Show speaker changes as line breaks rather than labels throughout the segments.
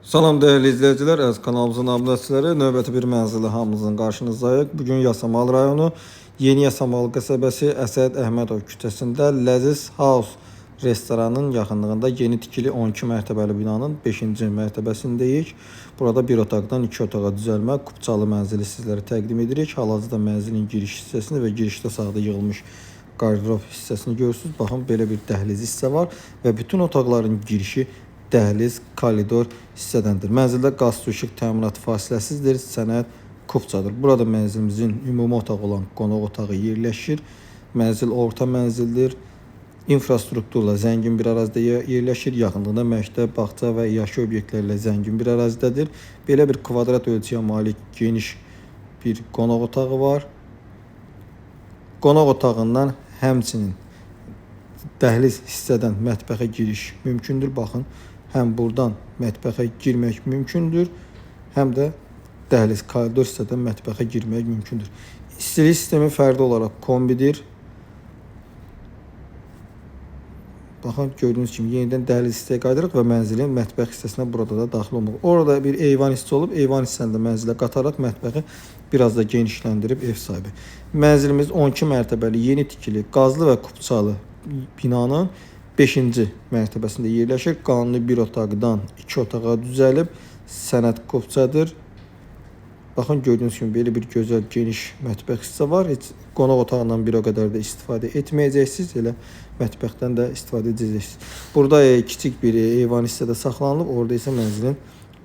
Salam değerli izleyiciler, əziz kanalımızın abunəçiləri, növbəti bir mənzili hamınızın qarşınızdayıq. Bugün Yasamal rayonu, Yeni Yasamal qəsəbəsi Əsəd Əhmədov küçəsində Ləziz House restoranının yaxınlığında yeni tikili 12 mərtəbəli binanın 5-ci mərtəbəsindəyik. Burada bir otaqdan iki otağa düzəlmə kupçalı mənzili sizlərə təqdim edirik. Hal-hazırda mənzilin giriş hissəsini və girişdə sağda yığılmış qardırob hissəsini görürsünüz. Baxın, belə bir dəhliz hissə var və bütün otaqların girişi dəhliz, koridor hissədəndir. Mənzildə qaz, su, işıq təminatı fasiləsizdir, sənəd kupçadır. Burada mənzilimizin ümumi otağı olan qonaq otağı yerləşir. Mənzil orta mənzildir. İnfrastrukturla zəngin bir ərazidə yerləşir. Yaxınlığında məktəb, bağça və iaşə obyektləri ilə zəngin bir ərazidədir. Belə bir kvadrat ölçüyə malik geniş bir qonaq otağı var. Qonaq otağından həmçinin dəhliz hissədən mətbəxə giriş mümkündür. Baxın, həm buradan mətbəxə girmək mümkündür, həm də dəhliz, koridor hissədən mətbəxə girmək mümkündür. İstilik sistemi fərdi olaraq kombidir. Baxın, gördüyünüz kimi yenidən dəhliz hissəyə qayıdırıq və mənzilin mətbəx hissəsinə burada da daxil olmaq. Orada bir eyvan hissə olub, eyvan hissəni də mənzilə qataraq mətbəxi biraz da genişləndirib ev sahibi. Mənzilimiz 12 mərtəbəli, yeni tikili, qazlı və kupçalı binanın 5-ci mərtəbəsində yerləşir. Qanuni bir otaqdan iki otağa düzəlib, sənəd kupçadır. Baxın, gördüyünüz kimi belə bir gözəl, geniş mətbəx hissə var. Heç qonaq otağından bir o qədər də istifadə etməyəcəksiniz. Elə mətbəxdən də istifadə edəcəksiniz. Burada kiçik bir eyvan hissə də saxlanılıb. Orada isə mənzilin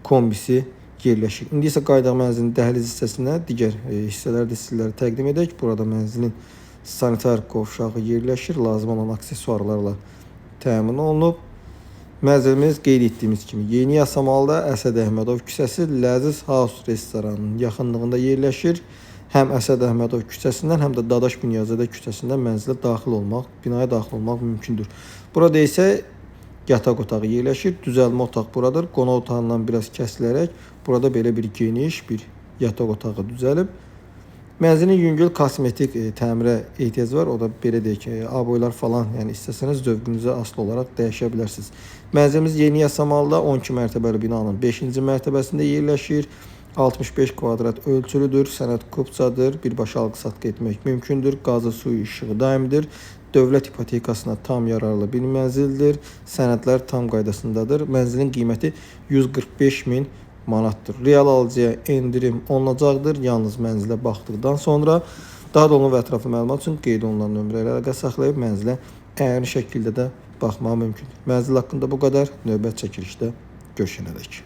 kombisi yerləşir. İndi isə qayıdaq mənzilin dəhliz hissəsinə, digər hissələri də sizlərə təqdim edək. Burada mənzilin sanitar qovşağı yerləşir. Lazım olan aksesuarlarla təmin olunub. Mənzilimiz qeyd etdiyimiz kimi Yeni Yasamalda Əsəd Əhmədov küçəsi Ləziz House restoranının yaxınlığında yerləşir. Həm Əsəd Əhmədov küçəsindən, həm də Dadaş Bünyadzadə küçəsindən mənzilə daxil olmaq, binaya daxil olmaq mümkündür. Burada isə yataq otağı yerləşir. Düzəlmə otaq buradır. Qonaq otağından biraz kəsilərək burada belə bir geniş bir yataq otağı düzəlib. Mənzilin yüngül kosmetik təmirə ehtiyacı var. O da belə deyək, aboylar falan, yəni istəsəniz zövqünüzə asılı olaraq dəyişə bilərsiniz. Mənzilimiz Yeni Yasamalda 12 mərtəbəli binanın 5-ci mərtəbəsində yerləşir. 65 kvadrat ölçülüdür, sənəd kupçadır, birbaşa alqı-satqı etmək mümkündür. Qazı, suyu, işığı daimidir. Dövlət ipotekasına tam yararlı bir mənzildir. Sənədlər tam qaydasındadır. Mənzilin qiyməti 145 min manatdır. Real alıcıya endirim olunacaqdır. Yalnız mənzilə baxdıqdan sonra daha dolğun və ətraflı məlumat üçün qeyd olunan nömrə ilə əlaqə saxlayıb mənzilə əyani şəkildə də baxmaq mümkündür. Mənzil haqqında bu qədər. Növbəti çəkilişdə görüşənədək.